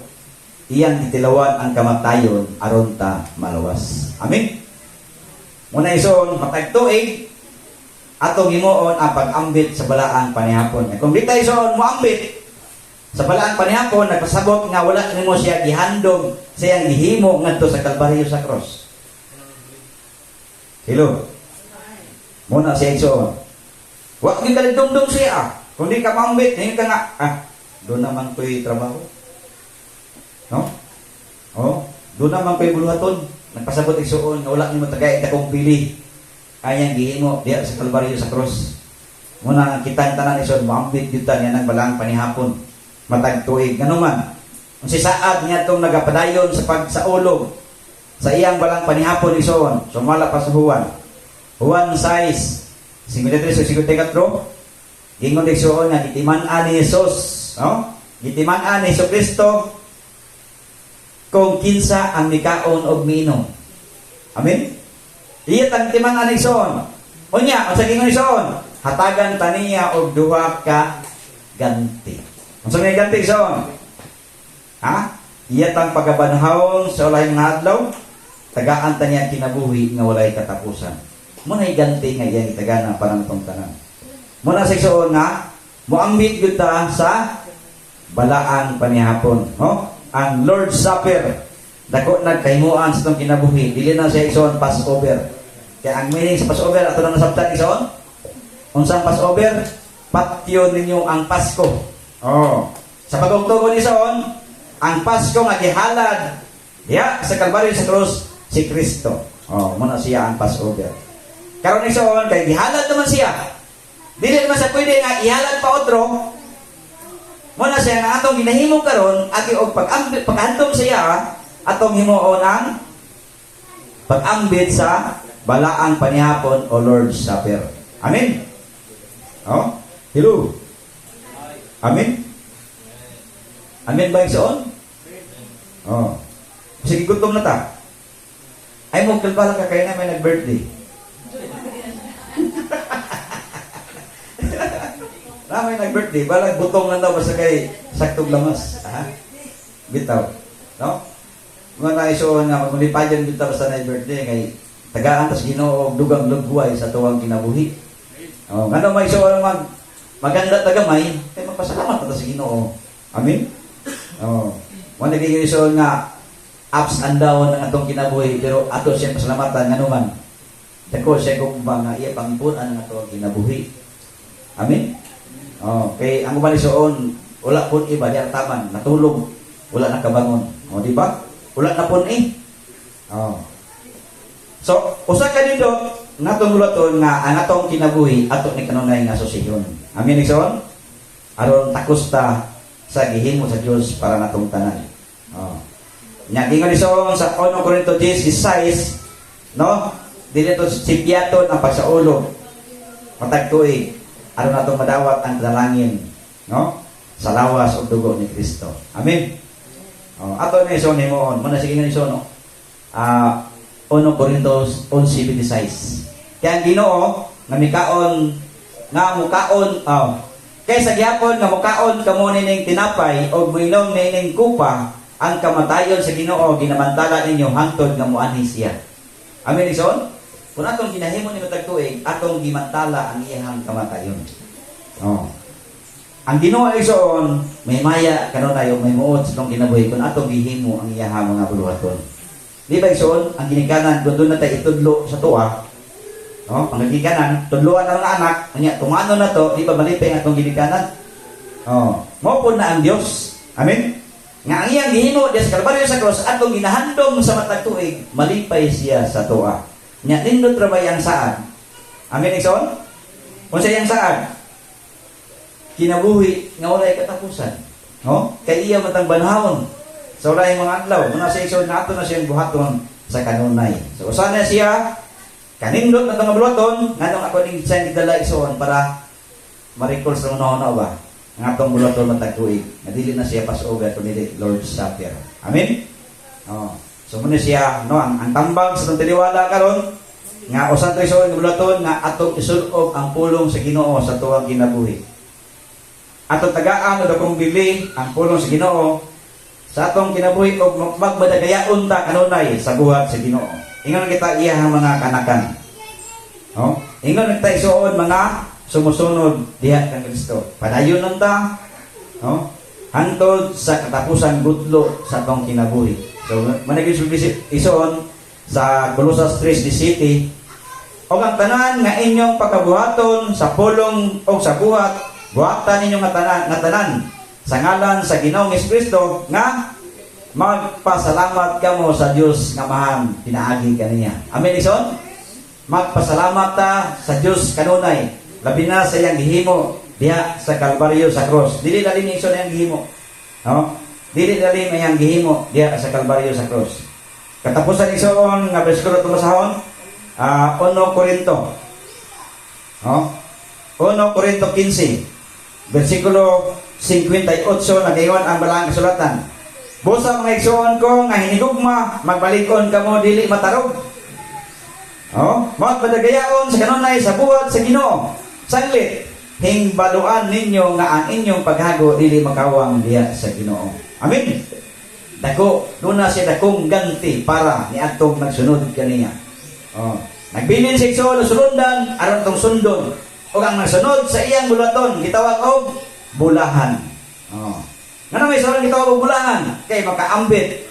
iyang gitilawan ang kamatayon aron ta malawas. Amen. Muna, igsoon, matag tuig atong himuon ang pag-ambit sa balaang panihapon. Kung di tayo, igsoon, moambit sa balaang panihapon, nagpasabot nga wala nimo siya gihandom sa iyang gihimo ngadto sa Kalbaryo sa cross. Hello. Muna siya, igsoon. Wa gyud ka dumdum siya. Kung di ka maambit, hindi ka nga, doon naman ko'y trabaho. No? Oh, doon naman ko'y buluhaton. Nagpasabot, igsoon, nga wala nimo tagay dakong pili. Ayang gihimo diya sa Kalbaryo sa cross. Muna nga kitang tanan, igsoon, moambit gyud ta niya ng balaang panihapon matag tuig. Ngano man, ang si saad niya itong nagapadayon sa pagsaulog sa iyang balaang panihapon, igsoon, sumala pa sa Juan. Juan 6, 53 o 54, gingon, igsoon, nga gitiman-an ni Jesus, no? Gitiman-an ni Kristo kung kinsa ang mikaon og miinom. Amen? Iya tang timan-an, igsoon. Unya, unsa gingon, igsoon? Hatagan ta niya og duha ka ganti. Unsa may ganti, igsoon? Ha? Iya tang pagabanhawon sa ulahing mga adlaw, tagaan ta niya kinabuhi nga walay katapusan. Muna ganti nga iyang itagana para natong tanan. Muna sa igsoon nga moambit gyud ta sa balaang panihapon, no? Ang Lord's Supper dako nagkahimuan sa itong kinabuhi. Dili na siya, igsoon, Passover. Kaya ang meaning sa Passover ato na nasabtan, igsoon. Unsang Passover? Patyon ninyo ang Pasko. Oh. Sa bagong tugon, igsoon, ang Pasko nga gihalad diya sa Kalbaryo sa krus si Kristo. Oh, muna siya ang Passover. Karon, igsoon, kay gihalad naman siya. Dili naman sa pwede nga ihalad pa otro. Muna siya nga atong ginahimo karon agi og pag-ambit paghandom siya atong himuon ang pag-ambit sa balaang panihapon o Lord's Supper. Amen. Oh? Hello. Amen. Amen ba, igsoon? Oh. Sige, gutom na ta. Ay mo kalbala ka kay na may nag-birthday. Na may nag-birthday, balag butong lang daw basta kay saktog lamas. Ha? Bitaw. No? Mga naisuon nga magmulipayan bitaw basta na birthday kay tagaan tas Ginoo og dugang lugway sa tuwang kinabuhi. Oh, ngano may isuon mag maganda tagamay kay magpasalamat ta sa Ginoo. Amen. Oh, mo nagiging isuon nga ups and down ang atong kinabuhi pero ato siyang pasalamatan ngano man dako siya gugma nga iya pangipun-an ang atong kinabuhi. Amen. Oh, kay ang uban isuon wala pun iba di taman natulog wala nakabangon. Oh, di ba? Wala na pun eh. Oh. So, usa ka nindot natong buluhaton nga ang atong kinabuhi ato ni kanunay nga susiyon. Amen, igsoon? Aron takos ta sa gihimo sa Dios para natong tanan. Oh. Nya gingon igsoon sa 1 Corinto 10:16, no? Dili to sipyaton ang pagsaulog matag tuig aron natong madawat ang dalangin, no? Sa lawas ug dugo ni Kristo. Amen. Oh, ato ni igsoon himuon. Muna sige nga igsoon, no? 1 Corinto 11:26. Kaya ang Ginoo nga mikaon nga mukaon, oh, kay sa gihapon nga mukaon kamo nining tinapay og moinom nining kupa, ang kamatayon sa Ginoo ginamantala ninyo hangtod nga moanhi siya. Amen, igsoon? Kung atong ginahimo ni matag tuig, atong gimantala ang iyang kamatayon. Oh. Ang Ginoo, igsoon, may maya kanunay ug may muot sa atong kinabuhi kung atong gihimo ang iyang mga buluhaton. Di ba, igsoon, ang ginikanan kung doon na tayo itudlo sa tuwa, No, pangagikanan, tudluan ang mga anak, unya tumano na to, di ba malipay ang atong ginikanan? Oh, mao pod na ang Dios. Amen. Nga ang iyang gihimo diya sa Kalbaryo sa cross atong ginahandom sa matag tuig, malipay siya sa atoa. Nya nindot ra ba iyang saad? Amen, igsoon? Unsa iyang saad? Kinabuhi nga walay katapusan. No? Kay iya matang banhawon sa walay mga adlaw, muna sa igsoon nga ato na siyang buhaton sa kanunay. So usa na siya kanindot na itong buluhaton, nganong ako ning siya gidala, igsoon, para ma-recall sa mga ba ang atong buluhaton matag tuig nga dili na siya Passover kundi Lord's Supper. Amen. Oh. So muna siya, no, ang tambag sa atong taliwala karon nga usa to, igsoon, nga buluhaton nga atong isulob ang pulong sa Ginoo sa tuang kinabuhi. Atong tagaan o dakong bili ang pulong sa Ginoo sa atong kinabuhi og magmadagayaon ta kanunay sa buhat sa Ginoo. Ingon kita iyahang mga kanakan. No? Ingon kita, isuon, mga sumusunod diha kang Kristo. Padayon lang ta, no? Hangtod sa katapusan gutlo sa atong kinabuhi. So managin isuon sa Colosas 3:17, "Og ang tanan nga inyong pagkabuhaton sa pulong o sa buhat, buhatan ninyo nga tanan sa ngalan sa Ginoong Kristo nga magpasalamat kamo sa Dios nga Amahan pinaagi kaniya." Amen, igsoon? Magpasalamat ta sa Dios kanunay, labi na sa iyang gihimo diha sa Kalbaryo sa cross. Dili lalim, igsoon, iyang gihimo. No? Dili lalim iyang gihimo diha sa Kalbaryo sa cross. Katapusan, igsoon, nga bersikulo atong basahon, 1 Corinto. No? 1 Corinto 15 versikulo 58, nagaingon ang balaang kasulatan, "Busa, mga igsoon ko nga hinigugma, magbalikon kamo dili matarog. Oh, magpadagayaon sa kanunay sa buhat sa Ginoo. Sanglit, hingbaluan ninyo nga ang inyong paghago dili makawang diha sa Ginoo." Amen. Dako, duna siya dakong ganti para ni atong nagsunod kaniya. Oh, nagbilin sa igsoon sulundan aron tong sundon. Ug ang nagsunod sa iyang buluhaton gitawag og bulahan. Oh. Ngano may igsoon gitawag og bulahan? Kay makaambit,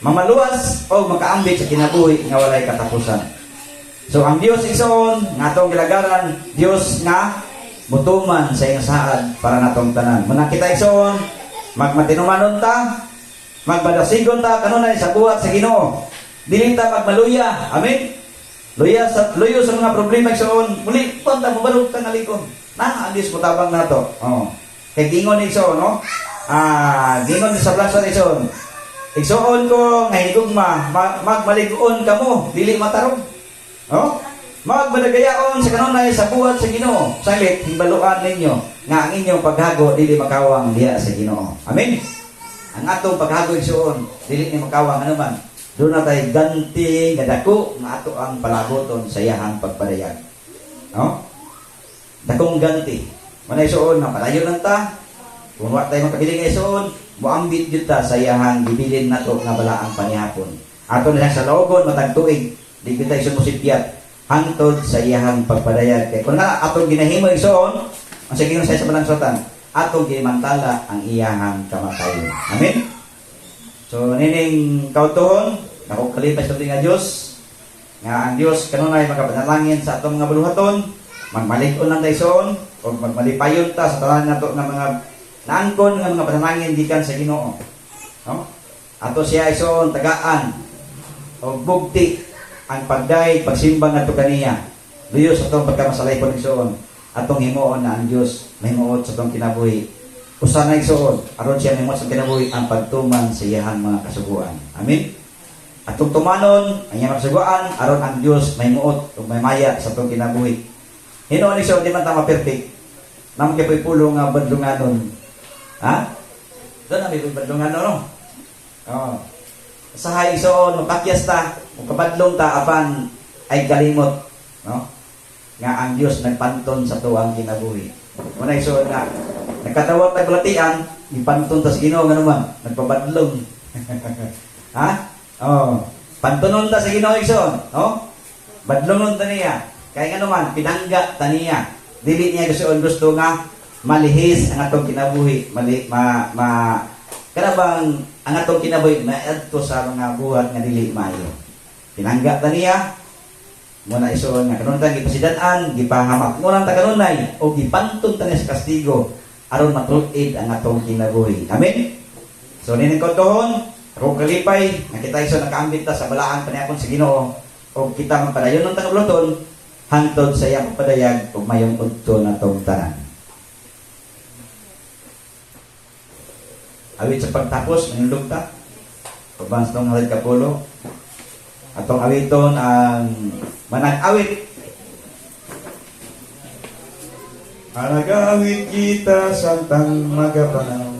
mamaluwas o makaambit sa kinabuhi nga walay katapusan. So ang Dios, igsoon, nga atong gilagaran, Dios nga mutuman sa iyang saad para natong tanan. Muna kita, igsoon, magmatinumanon ta, magmadasigon ta kanunay sa buhat sa Ginoo. Dili ta magmaluya. Amen. Luya sa luyo sa mga problema, igsoon, muli kon ta mobalog ta nga likon. Na ang Dios motabang nato. Oh. Kay gingon ni igsoon, no? Gingon sa blaso ni igsoon. "Igsoon ko nga hinigugma, magmalig-on kamo, dili matarog. Oh? Magmadagayaon sa kanunay sa buhat sa Ginoo. Sanglit, himbaluan ninyo nga ang inyong paghago dili makawang diha sa Ginoo." Amen. Ang atong paghago, igsoon, dili ni makawang ano man. Duna tay ganti nga dako nga ato ang palaboton sa iyahang pagpadayag. No? Dakong ganti. Manay, igsoon, nga padayon lang ta. Kung wa tayo makabiling, igsoon, muambit gyud ta sa iyahang gibilin nato nga balaang panihapon. Ato na sa logon matag tuig, di kita sumusipyat hangtod sa iyahang pagpadayag. Kay kung nga atong ginahimo, igsoon, ang sige sa balang sulatan, atong ginimantala ang iyahang kamatayon. Amen. So nining kautuhon, nako kalipay sa nga Dios, nga ang Dios kanunay makapanalangin sa atong mga buluhaton, magmalig-on lang tayo, igsoon, o magmalipayon ta sa tanan nato nga mga naangkon nga mga panalangin gikan sa Ginoo. No? Ato siya, igsoon, tagaan o bugti ang pagday pagsimba ngadto kaniya. Luyo sa atong pagkamasalaypon, igsoon, atong himuon na ang Dios mahimuot sa atong kinabuhi. Usa na, igsoon, aron siya mahimuot sa kinabuhi, ang pagtuman sa iyahang mga kasuguan. Amen. Atong tumanon ang iyang kasuguan aron ang Dios mahimuot ug maymaya sa atong kinabuhi. Hinuon, igsoon, di man ta ma-perfect. Naman kay pulo nga badlunganon. Ha? Doon na may badlunganon, no? Oo. Usahay, igsoon, mapakyas ta, makabadlong ta apan ay kalimot, no? Nga ang Dios nagpanton sa tuang kinabuhi. Muna, igsoon, nga nagkatawag tag balatian, ipanton ta sa Ginoo nga naman, nagpabadlong. Ha? Oh, pantonon ta sa Ginoo, igsoon, no? Badlongon ta niya. Kay nga naman pinangga ta niya. Dili niya gusto gusto nga malihis ang atong kinabuhi, mali ma ma kana bang ang atong kinabuhi maadto sa mga buhat nga dili maayo. Pinangga ta niya. Mao na, igsoon, nga kanunay gipasidan-an, gipahamak ta kanunay o gipantong ta sa kastigo aron matul-id ang atong kinabuhi. Amen. So nining kaudtohon, akong kalipay nga kita, igsoon, nakaambit ta sa balaang panihapon sa Ginoo o kita magpadayon ng tangabluton hangtod sa iyang pagpadayag ug mayong udto natong tanan. Awit sa pagtapos, manindog ta. Uban sa halad kapulo. Atong awiton ang Manag-awit. Manag-awit kita samtang magapanaw.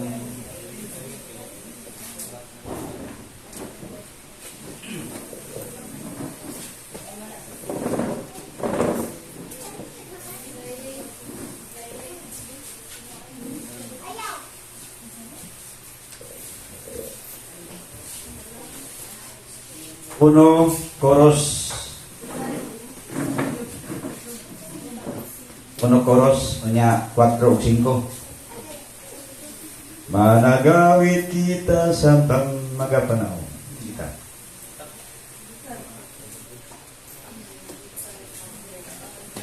Uno, chorus. Uno, chorus, unya 4 ug 5. Managawit kita samtang magapanaw. Kita.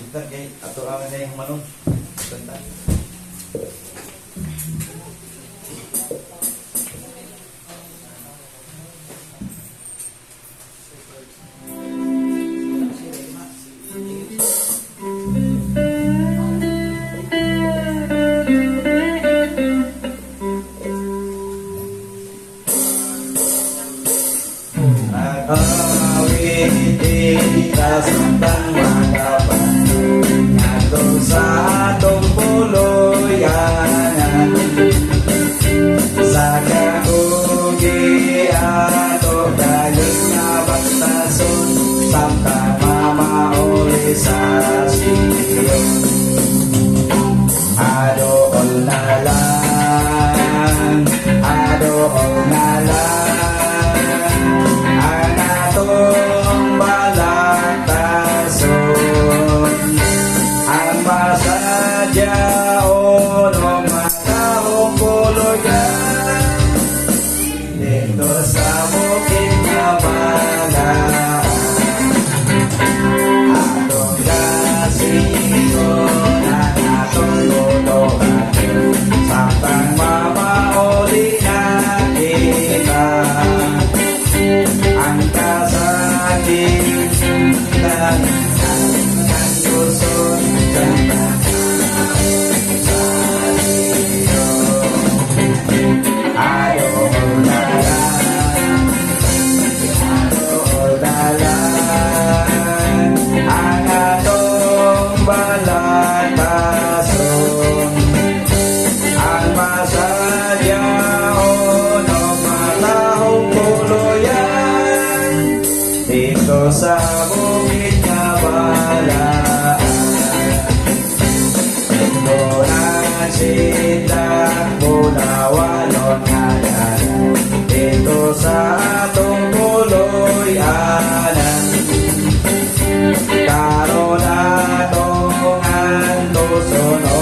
Kita kay ato ang na yung manong. Kanta. Nag-awit kita samtang magapanaw ngadto sa atong puluyanan, sa kahugi ato dayon nga baktason samtang mamauli sa Sion. Adool na lang, adool na lang ang atong balaktason, ang masadyaon o matahong puluyan dito sa bukid nga balaan. Atong gasingon ang atong buhaton samtang mamauli na kita, ang kasakitan ang kanduson sa Sion. Adool na lang, adool na lang ang atong balatason, ang masadyaon o matahong puluyan dito sa bukid nga balaan. Ito na sila bulawalon nga dalan dito sa atong puluyanan. Karon atong antuson o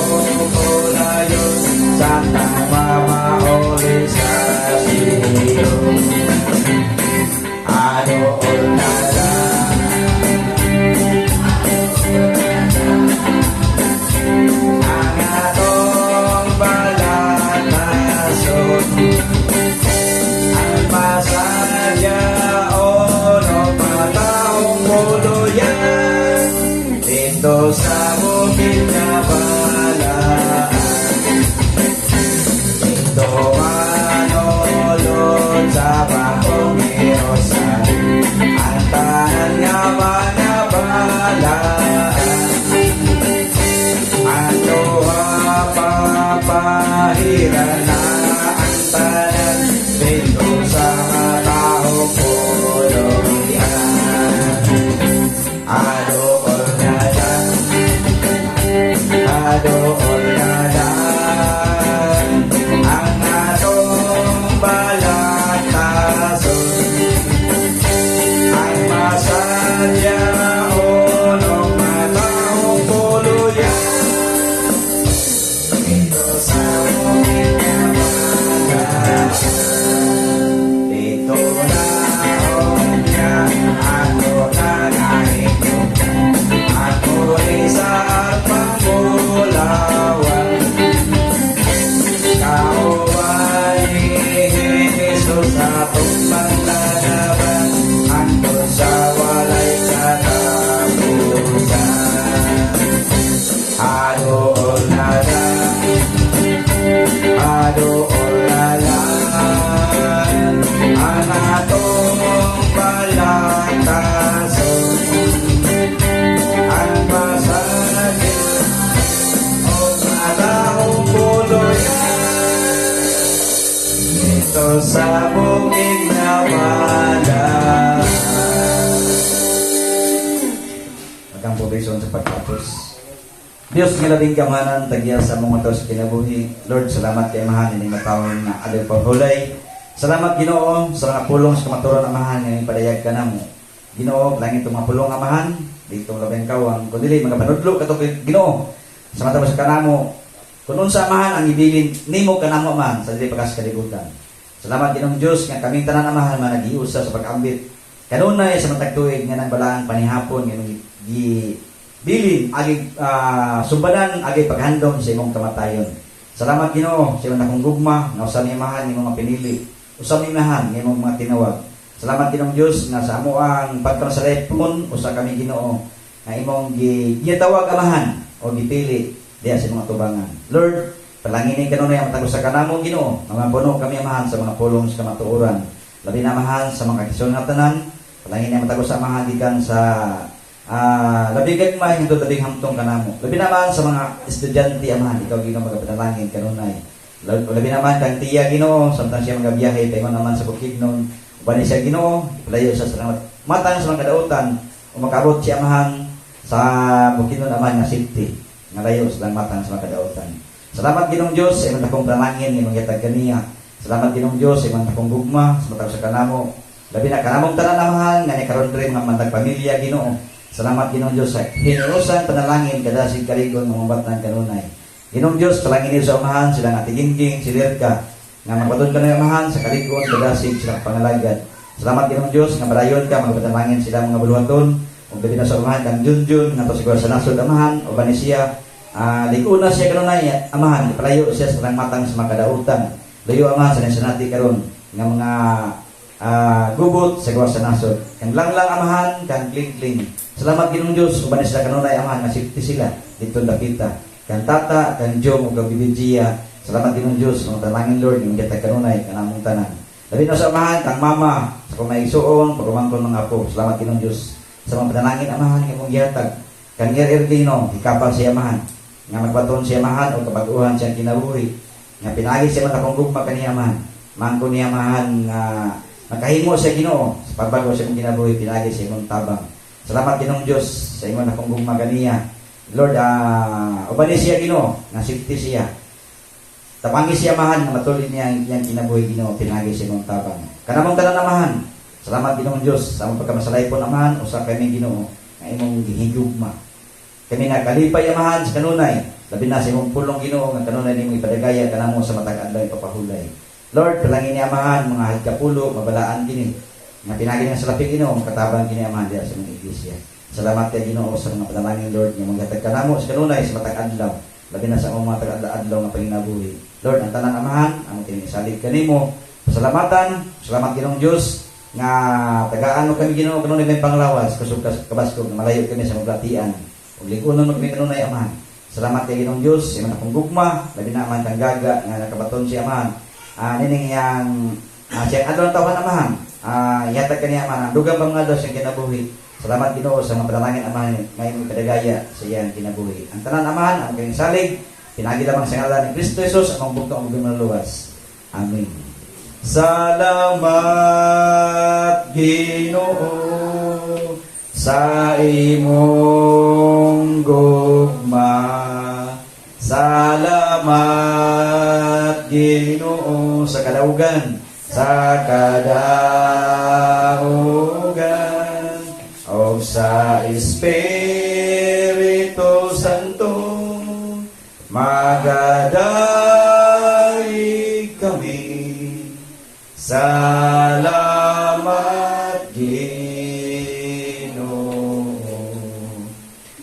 pulayon samtang mamauli sa Sion. Adool na lang, ang atong balatason, ang masadyaon o matahong puluyan dito sa bukid nga balaan. Dito manolod sa bagong Jerusalem ang tanan nga mga balaan. Ato papahiran na ang tanan dito sa matahong puluyan. Adool na lang, adool na lang ang atong balatason, ang masadyaon o matahong puluyan dito sa bukid nga Paduol na lang ang atong balatason, ang pasagin o adahong buluyan dito sa bukid nga balaan. Magampo sa pagtapos. Diyos nga labing kamahanan, tagya sa mga to sa kinabuhi. Lord, salamat kay Amahan ining matawon nga adlaw pahulay. Salamat, Ginoo, sa mga pulong sa kamatuoran, Amahan, nga padayag ka namo. Ginoo, langit mga pulong, Amahan, dito labing kawang kun dili magapanudlo kato, Ginoo. Sa mata sa kanamo kun unsa, Amahan, ang ibilin nimo kanamo, Amahan, sa dili pakas kalibutan. Salamat, Ginoong Dios, nga kaming tanan, Amahan, managiusa sa pag-ambit kanunay sa matag tuig nga nang balaang panihapon nga gi bilin agi sumbanan agi paghandom sa imong kamatayon. Salamat, Ginoo, sa imong dakong gugma nga usa ni Amahan imong mga pinili, usa ni Amahan nga imong mga tinawag. Salamat, Ginoong Dios, nga sa amo ang pagkamasalepon usa kami, Ginoo, nga imong gitawag, Amahan, o gipili diha sa imong tubangan. Lord, palangini kanunay ang matag usa kanamo, Ginoo, nga mapuno kami, Amahan, sa mga pulong sa kamatuoran. Labi na, Amahan, sa mga kakison nga tanan, palangini ang matag usa, Amahan, gikan sa labing gagmay hangtod labing hamtong kanamo. Labi naman sa mga estudyante, Amahan, ikaw, Ginoo, magapanalangin kanunay. Labi naman kang tiya, Ginoo, samtang siya mga biyahe paingon naman sa Bukidnon. Uban siya, Ginoo, ipalayo sa matang sa mga kadautan o makaabot siya, Amahan, sa Bukidnon, Amahan, nga safety nga layo sa matang sa mga kadautan. Salamat, Ginoong Dios, sa imong dakong panalangin nga imong gihatag kaniya. Salamat, Ginoong Dios, sa imong dakong gugma sa matag sa kanamo. Labi na kanamong tanan, Amahan, nga ni karon diri mga matag pamilya, Ginoo. Salamat, Ginoong Dios, sa generosang panalangin kadasig kaligon mga batang kanunay. Ginoong Dios, palangin sa Amahan silang Ate Gingging, si Lirka, nga magbaton ka na, Amahan, sa kaligon kadasig silang pangalagad. Salamat, Ginoong Dios, nga balayon ka magpapanalangin sila mga buluhaton ug gabi na sa Amahan kang Junjun nga to siguro sa nasod, Amahan, uban ni siya liguna siya kanunay, Amahan, ipalayo siya sa matang sa mga kadautan. Layo, Amahan, sa nasanati karon nga mga gubot sa gawas sa nasod. Kang langlang, Amahan, kang kling-kling. Salamat, Ginoong Dios, uban ni sila kanunay, Amahan, nga safety sila dito dapita. Kang Tata, kang Jong ug kang Bibigia. Salamat, Ginoong Dios, mga talangin, Lord, yung gihatag kanunay kanamong tanan. Labi na sa Amahan kang mama sa kung maigsuon, pagumangkon mga apo. Salamat, Ginoong Dios, sa mga panalangin, Amahan, nga imong gihatag. Kang Ir Ginoo, hikapal siya, Amahan, nga magbaton siya, Amahan, o kabaguhan siyang kinabuhi. Nga pinagi siya man akong gugma kaniya, Amahan. Mangko niya, Amahan, nga makahimo siya, Ginoo, sa pagbago sa imong kinabuhi pinagi sa imong tabang. Salamat, Ginoong Dios, sa imong akong gugma kaniya. Lord, uban siya, Ginoo, nga safety siya. Tapangi siya, Amahan, nga matuloy niya ang iyang kinabuhi, Ginoo, pinagi sa imong tabang. Kanamong tanan, Amahan. Salamat, Ginoong Dios, sa among pagkamasalaypon, Amahan, usa kami, Ginoo, nga imong gihigugma. Kami nakalipay, Amahan, sa kanunay, labi na sa imong pulong, Ginoo, nga kanunay nimong ipadagaya kanamo sa matag adlaw ipapahulay. Lord, palangin ni Amahan mga hagkapulo, mabalaan kini. Nga pinagi nga sa lapig, Ginoo, makatabang kini, Amahan, diha sa mga iglesia. Salamat kay Ginoo sa mga panalangin, Lord, nga manghatag kanamo sa kanunay sa matag adlaw. Labi na sa among mga tag-adlaw nga panginabuhi. Lord, ang tanan, Amahan, ang tinisalig kanimo. Pasalamatan, salamat, Ginoong Dios nga tagaan mo kami, Ginoo, kanunay may panglawas kusog kabaskog nga malayo kami sa maglatian. Ug ligunon mo kami kanunay, Amahan. Salamat kay Ginoong Dios sa imong akong gugma, labi na man kang gaga nga nakabaton si Amahan. Nining iyang siyang adlaw tawan, Amahan. Ihatag kaniya, Amahan ang dugang pang adlaw siyang kinabuhi. Salamat, Ginoo, sa mga panalangin, Amahan, nga imong padagaya sa iyang kinabuhi. Ang tanan, Amahan, ang kanyang salig, pinagi lamang sa ngalan ni Kristo Jesus, ang bugtong ang maluwas. Amen. Salamat, Ginoo, sa imong gugma. Salamat, Ginoo, sa kadaugan, sa kadaugan o sa Espiritu Santo magadaig kami. Salamat, Ginoo.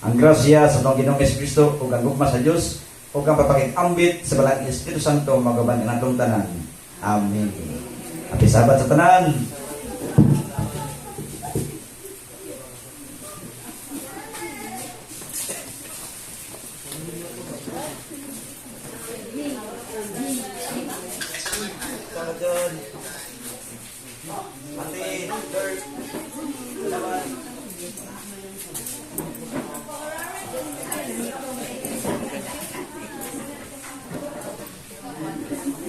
Ang grasya sa atong Ginoong Kristo ug ang gugma sa Dios ug ang pagpakig-ambit sa Balaang Espiritu Santo magaban kanatong tanan. Amen. Happy Sabbath sa tanan. John. Ate, Dirk. Salamat.